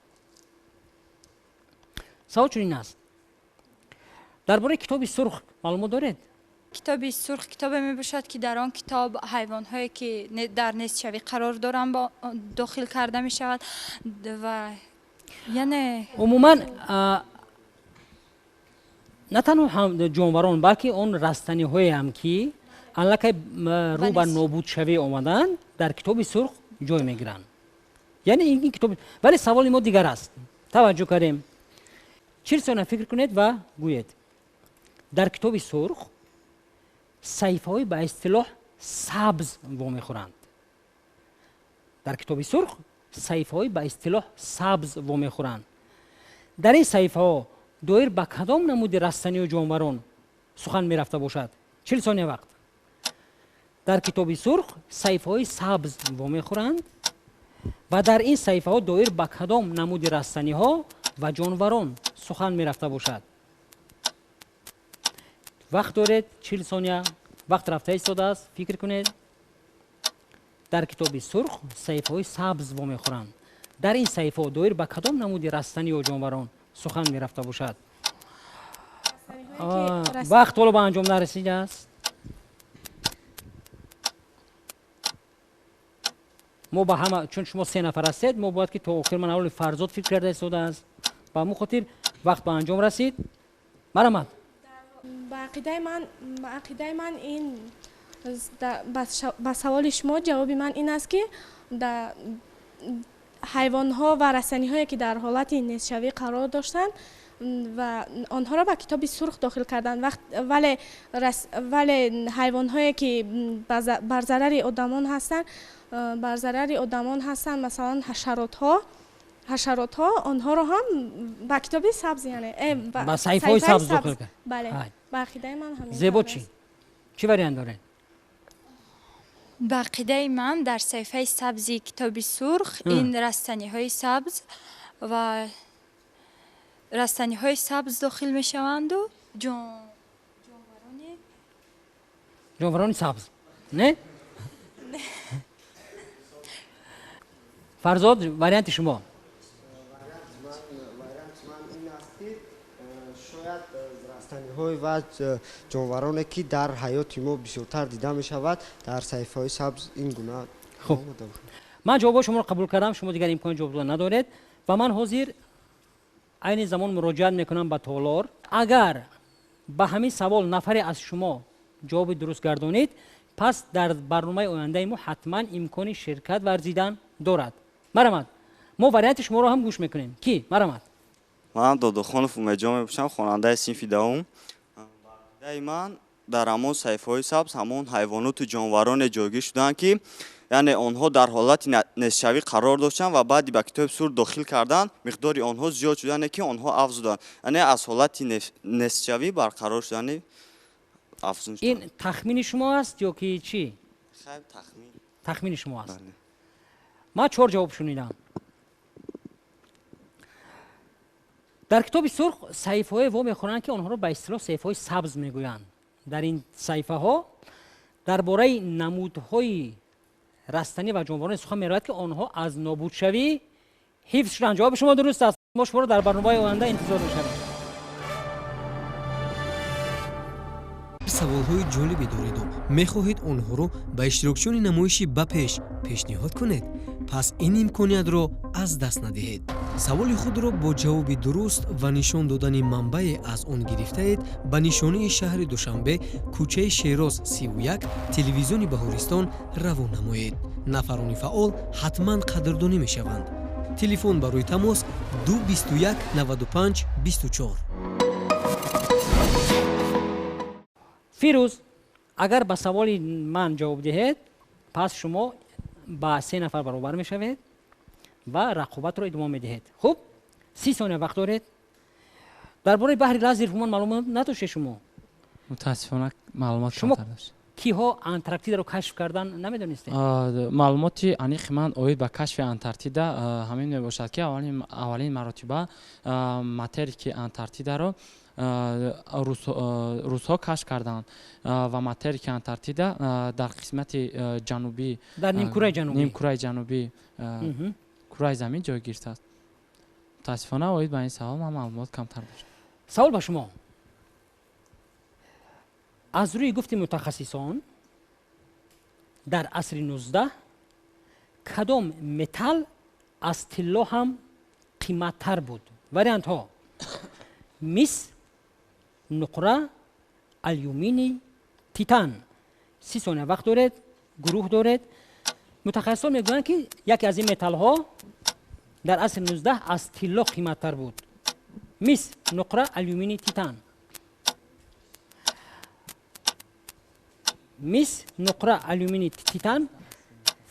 Савол чунин аст: дар бораи китоби сурх маълумот доред? Китоби сурх китобе мебошад ки дар он китоб ҳайвонҳое ки дар нестшавӣ қарор доранд дохил карда мешавад ва яъне умуман на танҳо ҷонварон, балки он растаниҳоеам ки аллакай рӯ ба нобудшавӣ омаданд, дар китоби сурх ҷой мегиранд. Яъне ин китоб. Вале саволи мо дигар аст. Таваҷҷӯҳ кардем. 40 сония фикр кунед ва гӯед. Дар китоби сурх саҳифаҳои ба истилоҳ сабз вомехӯранд. Дар китоби сурх саҳифаҳои ба истилоҳ сабз вомехӯранд. Дар ин саҳифаҳо доир ба кадом намуди растанию ҷонварон сухан мерафта бошад? 40 сония вақт. Дар китоби сурх саҳифаҳои сабз вомехӯранд ва дар ин саҳифаҳо доир ба кадом намуди растаниҳо ва ҷонварон сухан мерафта бошад? Вақт доред, 40 сония. Вақт рафта истодааст, фикр кунед. Дар китоби сурх саҳифаҳои сабз вомехӯранд. Дар ин саҳифаҳо доир ба кадом намуди растанӣ ё ҷонварон сухан мерафта бошад? Вақт ҳоло ба анҷом нарасидааст. Мо ба ҳама, чун шумо 3 нафар ҳастед, мо бояд ки то охир ман аввали Фарзод фикр карда истодааст. Ба ҳамон хотир вақт ба анҷом расид. Марҳамат. Ба ақидаи ман ин ба саволи шумо ҷавоби ман ин аст ки ҳайвонҳо ва растаниҳое ки дар ҳолати нестшавӣ қарор доштанд ва онҳоро ба китоби сурх дохил карданд, вале ҳайвонҳое ки бар зарари одамон ҳастанд, масалан ҳашаротҳо, онҳоро ҳам ба китоби сабз, яъне ба саҳифаҳои сабз дохил кард. Бале, ба ақидаи ман ҳамин. Зебо чӣ? Чӣ вариант доред? Ба ақидаи ман дар саҳифаи сабзи китоби сурх ин растаниҳои сабз ва растаниҳои сабз дохил мешаванду ҷонварони сабз, не? Фарзод, варианти шумо? Растаниҳои ва ҷонвароне, ки дар ҳаёти мо бисёртар дида мешавад, дар саҳифаҳои сабз ин гуна. Хуб, ман ҷавобҳои шуморо қабул кардам, шумо дигар имкони ҷавоб додан надоред ва ман ҳозир айни замон муроҷиат мекунам ба толор. Агар ба ҳамин савол нафаре аз шумо ҷавоби дуруст гардонид, пас дар барномаи ояндаи мо ҳатман имкони ширкат варзидан дорад. Марамад, мо варианти шуморо ҳам гӯш мекунем. Ки марамад? Ман Додохонов Умедҷон мебошам, хонандаи синфи даҳум. Ба ман дар ҳамон саҳифаҳои сабз ҳамон ҳайвоноту ҷонвароне ҷойгир шуданд, ки яъне онҳо дар ҳолати нестшавӣ қарор доштанд ва баъди ба китоби сурх дохил кардан миқдори онҳо зиёд шуд, яъне ки онҳо афзуданд, яъне аз ҳолати нестшавӣ барқарор шудани афзун шуданд. Ин тахмини шумо аст ё ки чӣ? Хайр, тахмин. Тахмини шумо аст. Ман чор ҷавоб шунидам. Дар китоби сурх саҳифаҳое во мехонанд, ки онҳоро ба истилоҳ саҳифаҳои сабз мегӯянд. Дар ин саҳифаҳо дар бораи намудҳои растанӣ ва ҷонвароне сухан меравад, ки онҳо аз нобудшавӣ ҳифз шуданд. Ҷавоби шумо дуруст аст. Мо шуморо дар барномаи оянда интизор мешавем. Саволҳои ҷолибе дореду мехоҳед онҳоро ба иштирокчиёни намоиши ба пеш пешниҳод кунед, пас ин имкониятро аз даст надиҳед. Саволи худро бо ҷавоби дуруст ва нишон додани манбае аз он гирифтаед ба нишонии шаҳри Душанбе, кӯчаи Шероз 31, телевизиони Баҳористон равон намоед. Нафарони фаъол ҳатман қадрдонӣ мешаванд. Телефон барои тамос 221 95 24. Фирӯз, агар ба саволи ман ҷавоб диҳед, пас шумо ба се нафар баробар мешавед ва рақобатро идома медиҳед. Хуб, 30 сония вақт доред. Дар бораи баҳри Лазарев ҳумон маълумот надоштед шумо? Мутаассифона маълумот шумо камтар дошт. Киҳо Антарктидаро кашф кардан намедонистед? Маълумоти аниқи ман оид ба кашфи Антарктида ҳамин мебошад, ки аввалин маротиба материки Антарктидаро русҳо кашф карданд ва материки Антарктида дар қисмати ҷанубӣ, дар нимкураи ҷанубӣ, нимкураи ҷанубӣ кураи замин ҷой гирифтааст. Мутаассифона оид ба ин савол ман маълумот камтар доштам. Савол ба шумо. Аз рӯи гуфти мутахассисон дар асри 19 кадом металл аз тилло ҳам қиматтар буд? Вариантҳо: мис, нуқра, алюминий, титан. 30 сония вақт доред, гурӯҳ доред. Мутахассисон мегӯянд, ки яке аз ин металлҳо дар асри 19 аз тилло қиматтар буд. Мис, нуқра, алюминий, титан. Мис, нуқра, алюминий, титан.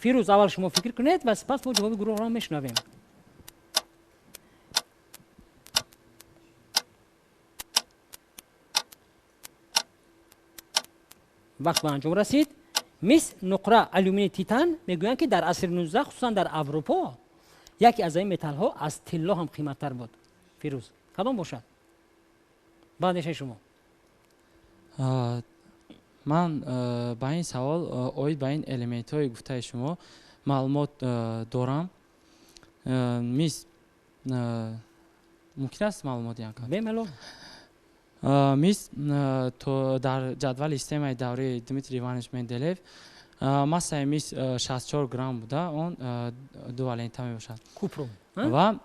Фирӯз, аввал шумо фикр кунед ва сипас мо ҷавоби гурӯҳро мешунавем. Вақт ба анҷом расид. Мис, нуқра, алюминий, титан мегӯянд, ки дар асри 19 хусусан дар Аврупо яке аз ин металлҳо аз тилло ҳам қиматтар буд. Фирӯз, кадом бошад? Ба андешаи шумо? Ман ба ин савол оид ба ин элементҳои гуфтаи шумо маълумот дорам. Мис, мумкин аст маълумот диҳам? Бемалол. Мис дар ҷадвали системаи даврии Дмитрий Иванович Менделеев массаи мис 64 грамм буда, он дувалента мебошад. Купрум. Ва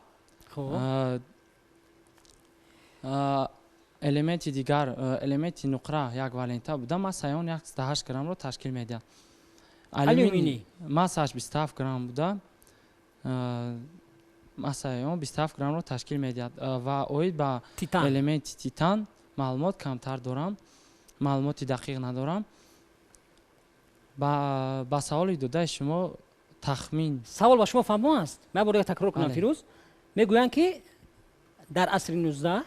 элементи дигар, элементи нуқра як валента буда, массаи он 108 граммро ташкил медиҳад. Алюминий массааш 27 грамм буда, массаи он 27 граммро ташкил медиҳад. Ва оид ба элементи титан маълумот камтар дорам, маълумоти дақиқ надорам. Ба саволи додаи шумо тахмин. Савол ба шумо фаҳмо аст? Ман бор дигар такрор кунам, Фирӯз. Мегӯянд, ки дар асри 19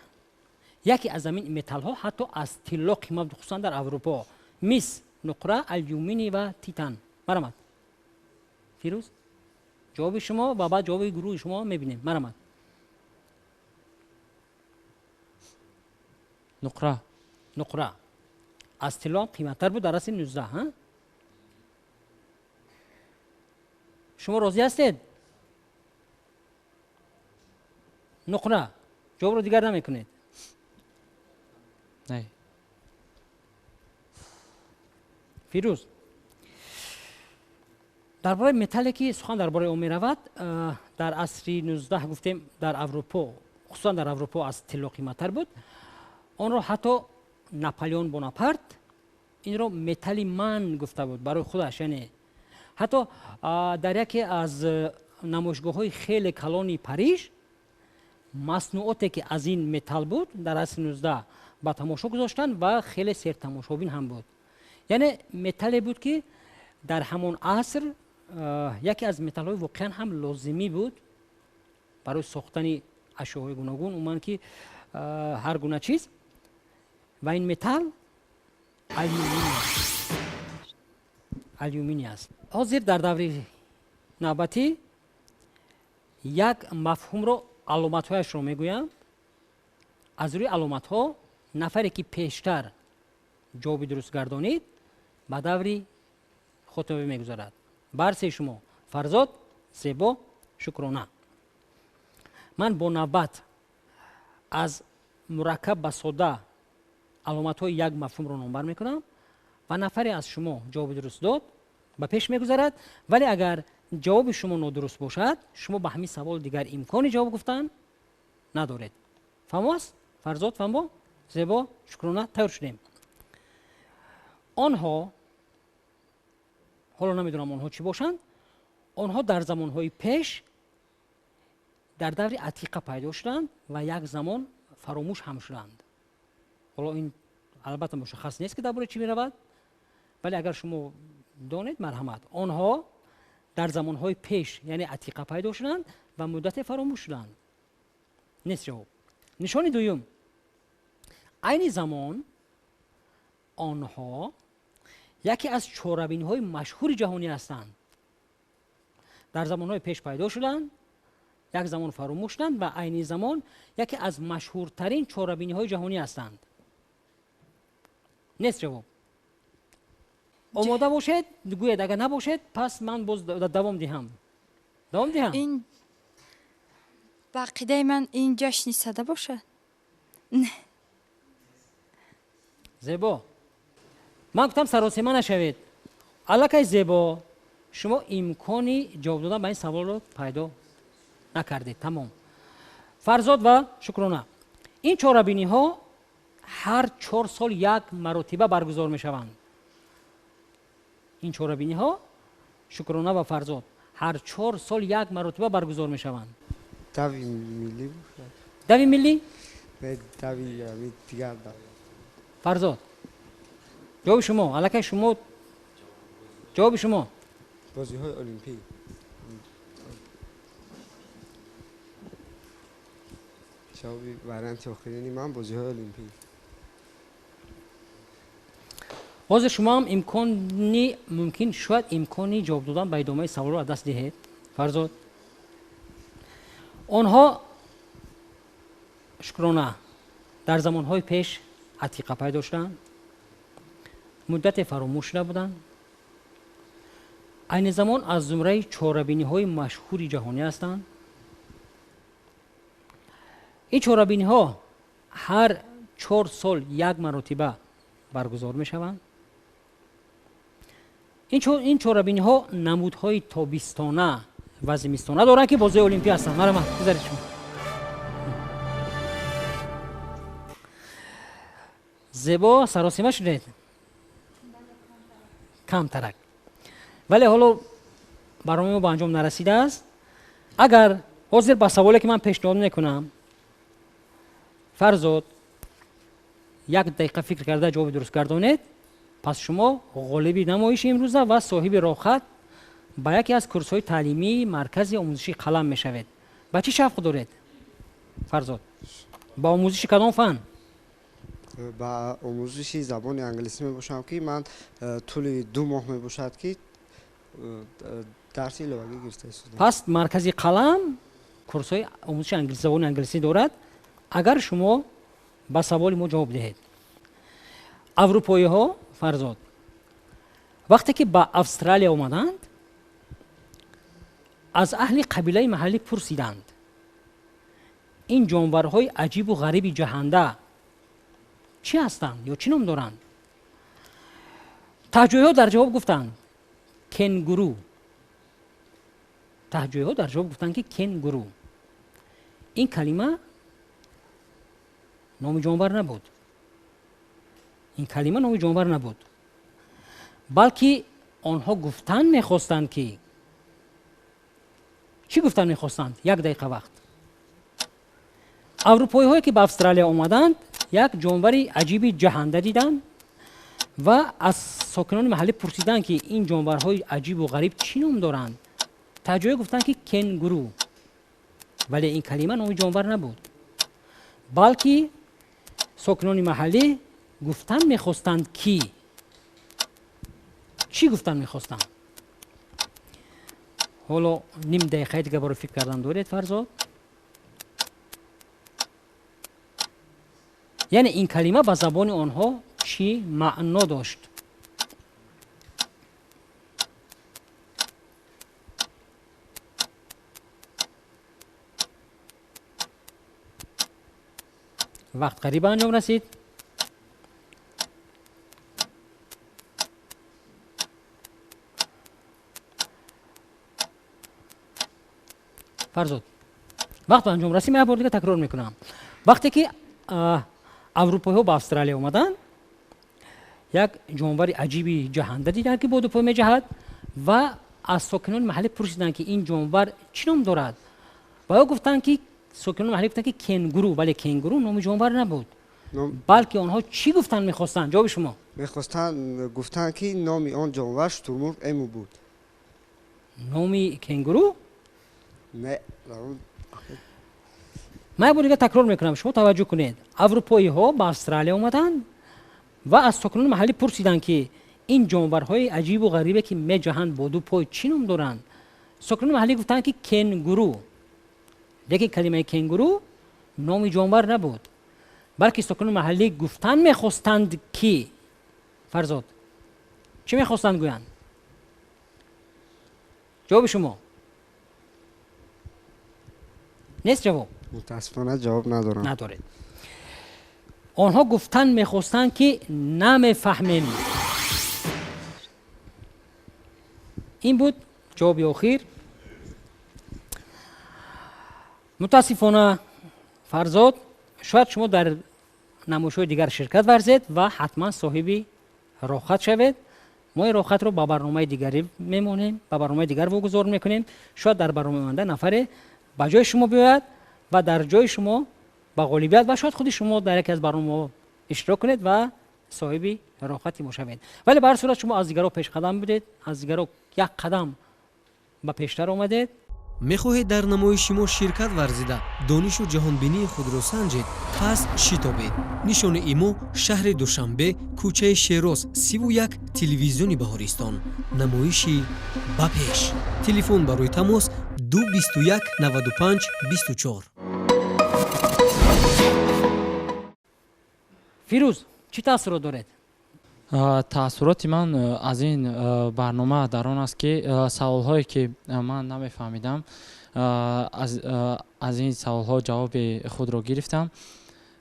яке аз ҳамин металлҳо ҳатто аз тилло қимат буд, хусусан дар Аврупо. Мис, нуқра, алюминий ва титан. Марамад. Фирӯз, ҷавоби шумо ва баъд ҷавоби гурӯҳи шумо мебинем. Марамад. Нуқра. Нуқра аз тилло ҳам қиматтар буд дар асри 19, ҳа? Шумо розӣ ҳастед? Нуқра. Ҷавобро дигар намекунед. Не. Фирӯз, дар бораи металле ки сухан дар бораи он меравад, дар асри 19 гуфтем, дар Аврупо, хусусан дар Аврупо аз тилло қиматтар буд. Онро ҳатто Наполеон Бонапарт инро металли ман гуфта буд барои худаш, яъне ҳатто дар яке аз намоишгоҳҳои хеле калони Париж маснуоте ки аз ин металл буд дар асри 19 ба тамошо гузоштанд ва хеле сертамошобин ҳам буд. Яъне металле буд ки дар ҳамон аср яке аз металлҳои воқеан ҳам лозимӣ буд барои сохтани ашёҳои гуногун, умуман ки ҳар гуна чиз. Ва ин металл алюминий аст. Ҳозир дар даври навбатӣ як мафҳумро аломатҳояшро мегӯям. Аз рӯи аломатҳо нафаре ки пештар ҷавоби дуруст гардонид ба даври хотимавӣ мегузарад. Барсеи шумо Фарзод, Зебо, Шукрона. Ман бо навбат аз мураккаб ба сода аломатҳои як мафҳумро номбар мекунам ва нафаре аз шумо ҷавоби дуруст дод ба пеш мегузарад, вале агар ҷавоби шумо нодуруст бошад, шумо ба ҳамин савол дигар имкони ҷавоб гуфтан надоред. Фаҳмо аст? Фарзод, фаҳмо? Зебо, Шукрона, тайёр шудем. Онҳо, ҳоло намедонам онҳо чӣ бошанд, онҳо дар замонҳои пеш дар даври атиқа пайдо шуданд ва як замон фаромӯш ҳам шуданд. Ҳоло ин албатта мушаххас нест ки дар бораи чӣ меравад, вале агар шумо донед, марҳамат. Онҳо дар замонҳои пеш, яъне атиқа пайдо шуданд ва муддате фаромӯш шуданд. Нест ҷавоб. Нишони дуюм. Айни замон онҳо яке аз чорабиниҳои машҳури ҷаҳонӣ ҳастанд. Дар замонҳои пеш пайдо шуданд, як замон фаромӯш шуданд ва айни замон яке аз машҳуртарин чорабиниҳои ҷаҳонӣ ҳастанд. Нест ҷавоб. Омода бошед, гӯед, агар набошед, пас ман боз давом диҳам. Давом диҳам? Ин ба ақидаи ман ин ҷашни сада бошад? Не. Зебо, ман гуфтам саросема нашавед. Аллакай Зебо, шумо имкони ҷавоб додан ба ин саволро пайдо накардед. Тамом. Фарзод ва Шукрона, ин чорабиниҳо ҳар 4 сол як маротиба баргузор мешаванд. Ин чорабиниҳо, Шукрона ва Фарзод, ҳар 4 сол як маротиба баргузор мешаванд. Дави миллӣ бошад? Дави миллӣ? Не, дави дигар дав. Фарзод, ҷавоби шумо, аллакай шумо, ҷавоби шумо. Бозиҳои олимпӣ. Ҷавоби варианти охирини ман бозиҳои олимпӣ. Ҳозир шумо ҳам имкони мумкин шояд имкони ҷавоб додан ба идомаи саволро аз даст диҳед. Фарзод, онҳо, Шукрона, дар замонҳои пеш атиқа пайдо шуданд, муддате фаромӯш шуда буданд, айни замон аз зумраи чорабиниҳои машҳури ҷаҳонӣ ҳастанд. Ин чорабиниҳо ҳар 4 сол як маротиба баргузор мешаванд. Ин чорабиниҳо намудҳои тобистона ва зимистона доранд ки бозиҳои олимпӣ ҳастанд. Марҳамат, гузаред шумо. Зебо, саросима шудед? Камтарак. Вале ҳоло барномаи мо ба анҷом нарасидааст. Агар ҳозир ба саволе ки ман пешниҳод мекунам, Фарзод, як дақиқа фикр карда ҷавоби дуруст гардонед, пас шумо ғолиби намоиши имрӯза ва соҳиби роҳхат ба яке аз курсҳои таълимии маркази омӯзиши қалам мешавед. Ба чӣ шавқ доред, Фарзод? Ба омӯзиши кадом фан? Ба омӯзиши забони англисӣ мебошам, ки ман тӯли 2 моҳ мебошад ки дарси иловагӣ гирифта истодам. Пас маркази қалам курсҳои омӯзиши забони англисӣ дорад. Агар шумо ба саволи мо ҷавоб диҳед. Аврупоиҳо, Фарзод, вақте ки ба Австралия омаданд, аз аҳли қабилаи маҳаллӣ пурсиданд: ин ҷонварҳои аҷибу ғариби ҷаҳанда чӣ ҳастанд ё чӣ ном доранд? Таҳҷоиҳо дар ҷавоб гуфтанд кенгуру. Таҳҷоиҳо дар ҷавоб гуфтанд, ки кенгуру. Ин калима номи ҷонвар набуд. Ин калима номи ҷонвар набуд, балки онҳо гуфтан мехостанд, ки чӣ гуфтан мехостанд? Як дақиқа вақт. Аврупоиҳое ки ба Австралия омаданд, як ҷонвари аҷиби ҷаҳанда диданд ва аз сокинони маҳаллӣ пурсиданд, ки ин ҷонварҳои аҷибу ғариб чӣ ном доранд? Таҳҷоӣ гуфтанд, ки кенгуру. Вале ин калима номи ҷонвар набуд, балки сокинони маҳаллӣ гуфтан мехостанд, ки чӣ гуфтан мехостанд? Ҳоло ним дақиқаи дига барои фикр кардан доред, Фарзод. Яъне ин калима ба забони онҳо чӣ маъно дошт? Вақт қариб ба анҷом расид. Фарзод, вақт ба анҷом расид. Ман як бор дига такрор мекунам. Вақте ки аврупоиҳо ба Австралия омаданд, як ҷонвари аҷиби ҷаҳанда диданд, ки бо ду пой меҷаҳад, ва аз сокинони маҳаллӣ пурсиданд, ки ин ҷонвар чӣ ном дорад? Ва ё гуфтанд, ки сокинони маҳаллӣ гуфтанд, ки кенгуру. Вале кенгуру номи ҷонвар набуд, балки онҳо чӣ гуфтан мехостанд? Ҷавоби шумо. Мехостанд гуфтанд, ки номи он ҷонвар шутурмурғ эму буд. Номи кенгуру? Не. Ман як бор дига такрор мекунам, шумо таваҷҷӯҳ кунед. Аврупоиҳо ба Австралия омаданд ва аз сокинони маҳаллӣ пурсиданд, ки ин ҷонварҳои аҷибу ғарибе, ки меҷаҳанд бо ду пой, чӣ ном доранд? Сокинони маҳаллӣ гуфтанд, ки кенгуру. Лекин калимаи кенгуру номи ҷонвар набуд, балки сокинони маҳаллӣ гуфтан мехостанд, ки Фарзод, чӣ мехостанд гӯянд? Ҷавоби шумо нест ҷавоб? Мутаассифона ҷавоб надорам. Надоред. Онҳо гуфтан мехостанд, ки намефаҳмем. Ин буд ҷавоби охир. Мутаассифона, Фарзод, шояд шумо дар намоишҳои дигар ширкат варзед ва ҳатман соҳиби роҳхат шавед. Мо ин роҳхатро ба барномаи дигарӣ мемонем, ба барномаи дигар вогузор мекунем. Шояд дар барномаи оянда нафаре ба ҷои шумо биёяд ва дар ҷои шумо ба ғолибият, ва шояд худи шумо дар яке аз барномаҳо иштирок кунед ва соҳиби роҳхати мо шавед. Вале ба ҳар сурат шумо аз дигарҳо пешқадам будед, аз дигарҳо як қадам ба пештар омадед. Мехоҳед дар намоиши мо ширкат варзида донишу ҷаҳонбинии худро санҷед? Пас шитобед. Нишони мо шаҳри Душанбе, кӯчаи Шероз 31, телевизиони Баҳористон. Намоиши ба пеш. Телефон барои тамос 2 21 95 24. Фирӯз, чӣ таассурот доред? Таассуроти ман аз ин барнома дар он аст, ки саволҳое ки ман намефаҳмидам, аз ин саволҳо ҷавоби худро гирифтам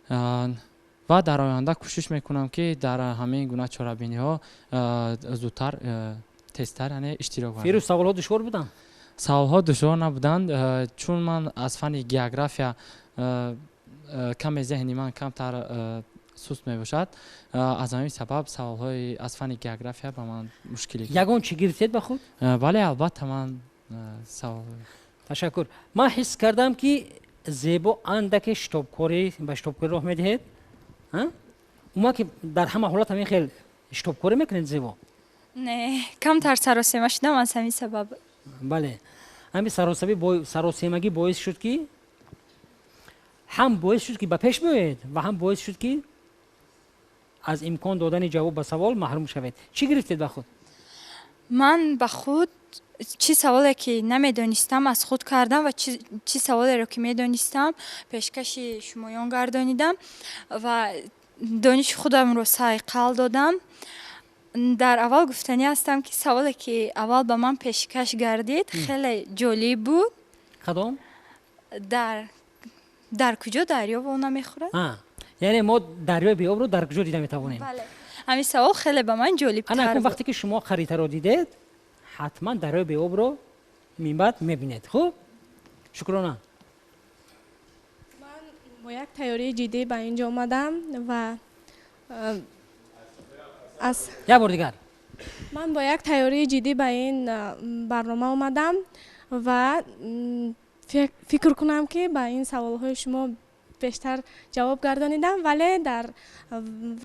ва дар оянда кӯшиш мекунам, ки дар ҳамин гуна чорабиниҳо зудтар, тезтар, яъне иштирок варзам. Фирӯз, саволҳо душвор буданд? Саволҳо душвор набуданд, чун ман аз фанни география каме зеҳни ман камтар суст мебошад. Аз ҳамин сабаб саволҳои аз фанни география ба ман мушкилӣ. Ягон чӣ гирифтед ба худ? Бале, албатта, ман савол. Ташаккур. Ман ҳис кардам, ки Зебо андаке шитобкорӣ ба шитобкорӣ роҳ медиҳед. Умуман, ки дар ҳама ҳолат ҳамин хел шитобкорӣ мекунед, Зебо? Не, камтар саросема шудам, аз ҳамин сабаб. Бале, ҳамин саросемагӣ боис шуд, ки ҳам боис шуд, ки ба пеш биёед, ва ҳам боис шуд, ки аз имкон додани ҷавоб ба савол маҳрум шавед. Чӣ гирифтед ба худ? Ман ба худ чӣ саволе ки намедонистам, аз худ кардам ва чӣ саволеро ки медонистам, пешкаши шумоён гардонидам ва дониши худамро сайқал додам. Дар аввал гуфтанӣ ҳастам, ки саволе ки аввал ба ман пешкаш гардид, хеле ҷолиб буд. Кадом? Дар куҷо дарё во намехӯрад? Яъне мо дарёи беобро дар куҷо дида метавонем? Бале, ҳамин савол хеле ба ман ҷолибтар Ана акнун буд. Вақте ки шумо харитаро дидед, ҳатман дарёи беобро минбаъд мебинед. Хуб, Шукрона. Ман бо як тайёрии ҷиддӣ ба ин ҷо омадам ва аз Як бор дигар. Ман бо як тайёрии ҷиддӣ ба ин барнома омадам ва фикр кунам, ки ба ин саволҳои шумо бештар ҷавоб гардонидам, вале дар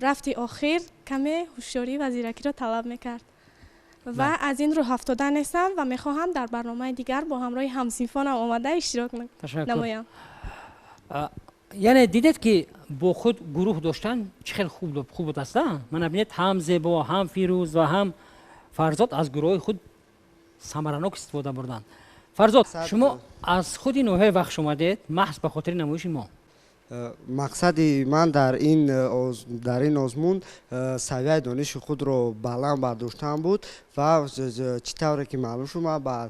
рафти охир каме ҳушёрӣ ва зиракиро талаб мекард ва аз ин рӯҳафтода нестам ва мехоҳам дар барномаи дигар бо ҳамроҳи ҳамсинфонам омада иштирок Ташаккур. намоям. Яъне дидед, ки бо худ гурӯҳ доштан чӣ хел хуб буд аст. Мана бинед, ҳам Зебо, ҳам Фирӯз ва ҳам Фарзод аз гурӯҳи худ самаранок истифода бурданд. Фарзод, шумо аз худи ноҳияи Вахш омадед маҳз ба хотири намоиши мо. Мақсади ман дар ин озмун савияи дониши худро баланд бардоштан буд ва чӣ тавре ки маълум шуд, ман ба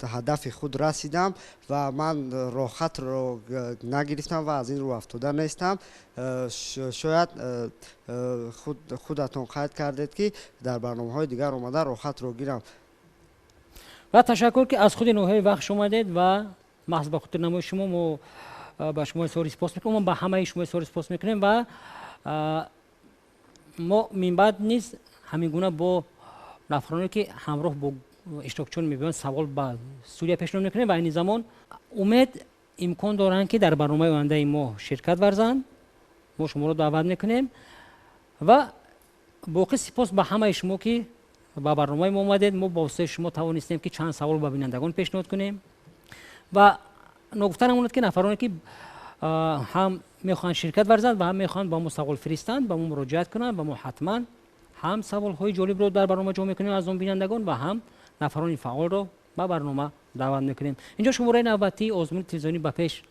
ҳадафи худ расидам ва ман роҳатро нагирифтам ва аз ин рӯ афтода нестам. Шояд худатон қайд кардед, ки дар барномаҳои дигар омада роҳатро гирам. Ва ташаккур, ки аз худи ноҳияи Вахш омадед ва маҳз ба хотири намоиши шумо мо ба шумо изҳори сипос мекунем, ба ҳамаи шумо изҳори сипос мекунем ва мо минбаъд низ ҳамин гуна бо нафароне, ки ҳамроҳ бо иштирокчиён мебиёнд, савол ба студия пешниҳод мекунем ва айни замон умед имкон доранд, ки дар барномаи ояндаи мо ширкат варзанд. Мо шуморо даъват мекунем ва боқӣ сипос ба ҳамаи шумо, ки ба барномаи мо омадед. Мо бо воситаи шумо тавонистем, ки чанд савол ба бинандагон пешниҳод кунем ва ногуфта намонад, ки нафароне, ки ҳам мехоҳанд ширкат варзанд ва ҳам мехоҳанд ба мо савол фиристанд, ба мо муроҷиат кунанд ва мо ҳатман ҳам саволҳои ҷолибро дар барнома ҷо мекунем аз он бинандагон ва ҳам нафарони фаъолро ба барнома даъват мекунем. Инҷо шумораи навбатии озмуни телевизионӣ «Ба пеш»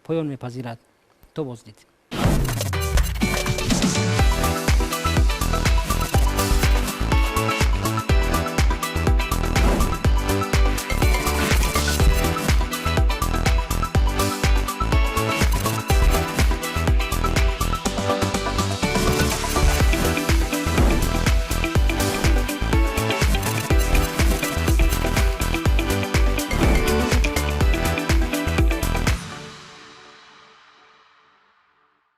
поён мепазирад. То боздид.